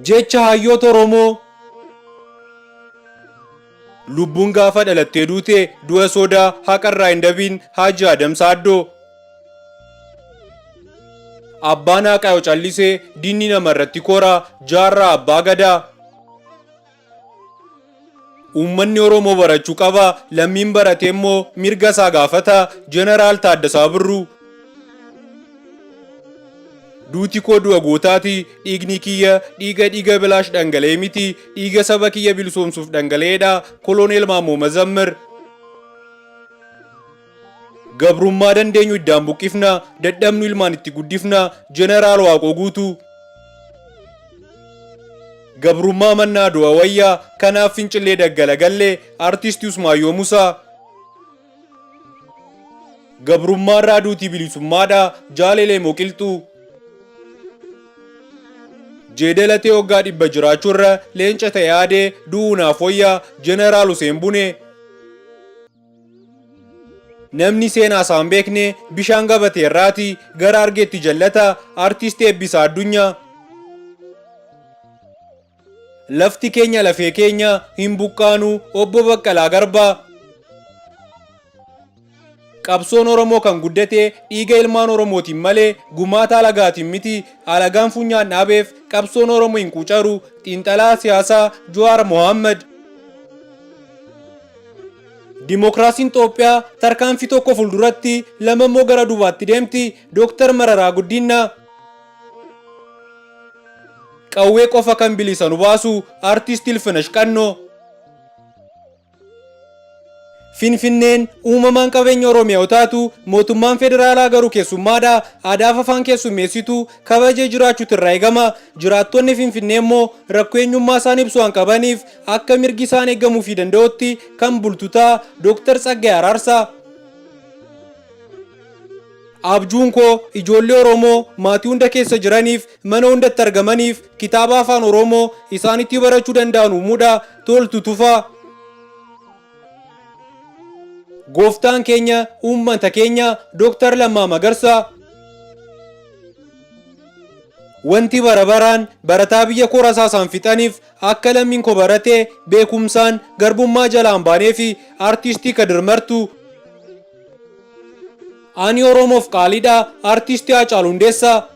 Jecha hayyoota Oromoo. Lubbuun gaafa dhalattee duute du'a sodaa haqarraa hin dabiin Haaji Adam Saaddoo. Abbaan haqaa yoo callise diinni namarratti kora Jaarraa Abbaa Gadaa. Uummanni Oromoo barachuu qaba, lammiin barate immoo mirga isaa gaafata, Jeneraal Taaddasaa Birruu. Duuti koo du'a gootaati, dhiigni kiyya dhiiga dhiiga bilaash dhangala'ee miti, dhiiga saba kiyya bilisoomsuuf dhangala'eedha, Koloneel Maammoo Mazammir. Gabrummaa dandeenyu iddaan buqqifna, dadhabnu ilmaan itti guddifna, Jeneraal Waaqoo Guutuu. Gabrummaa mannaa du'a wayya, kanaaf fincillee daggala galle, Artisti Usmaayyoo Musaa. Gabrummaarraa duuti bilisummaadha, Jaal Elemoo Qilxuu. Jeedala ta'ee waggaa 100 jiraachuurra leenca ta'ee aadee du'uu naaf wayya, Jeneraal Huseen Bunee. Namni seenaa isaa hin beekne bishaan gabatee irraati gara argeetti jallata Artisti Eebbisaa Addunyaa. Lafti keenya lafee keenya hin buqqaanu Obbo Baqqalaa Garbaa. Qabsoon Oromoo kan guddate dhiiga ilmaan Oromootiin malee gumaata alagaatiin miti. Alagaan funyaan dhaabeef qabsoon Oromoo hin quucaru. Xiinxalaa siyaasaa Jawaar Mohaammed. Dimookiraasiin Xoophiyaa tarkaanfii tokko fuulduratti lama immoo gara duubaatti deemti. Dooktar Mararaa Guddinnaa. Qawwee qofa kan bilisa nu baasu Artiist Ilfinash Qannoo. Finfinneen uumamaan qabeenya Oromiyaa yoo taatu, mootummaan federaalaa garuu keessummaadha. Aadaaf afaan keessummeessitu kabajee jiraachuutu irraa eegama. Jiraattonni Finfinnee immoo rakkoo eenyummaa isaan ibsu waan qabaniif akka mirgi isaan eegamuufii danda'utti kan bultu ta'a. Dooktar Tsaggaayee Araarsaa. Abjuun koo ijoollee Oromoo maatii hunda keessa jiraniif, mana hundatti argamaniif kitaaba Afaan Oromoo isaanitti barachuu danda'an uumuudha. Toltu Tufaa. Gooftaan keenya uummata keenya Dooktar Lammaa Magarsaa. Wanti bara baraan barataa biyya koo rasaasaan fixaniif akka lammiin koo baratee beekumsaan garbummaa jalaa hin baaneefi Artiistii Kadir Martuu. Ani Oromoof qaaliidha Artiisti Haacaaluu Hundeessaa.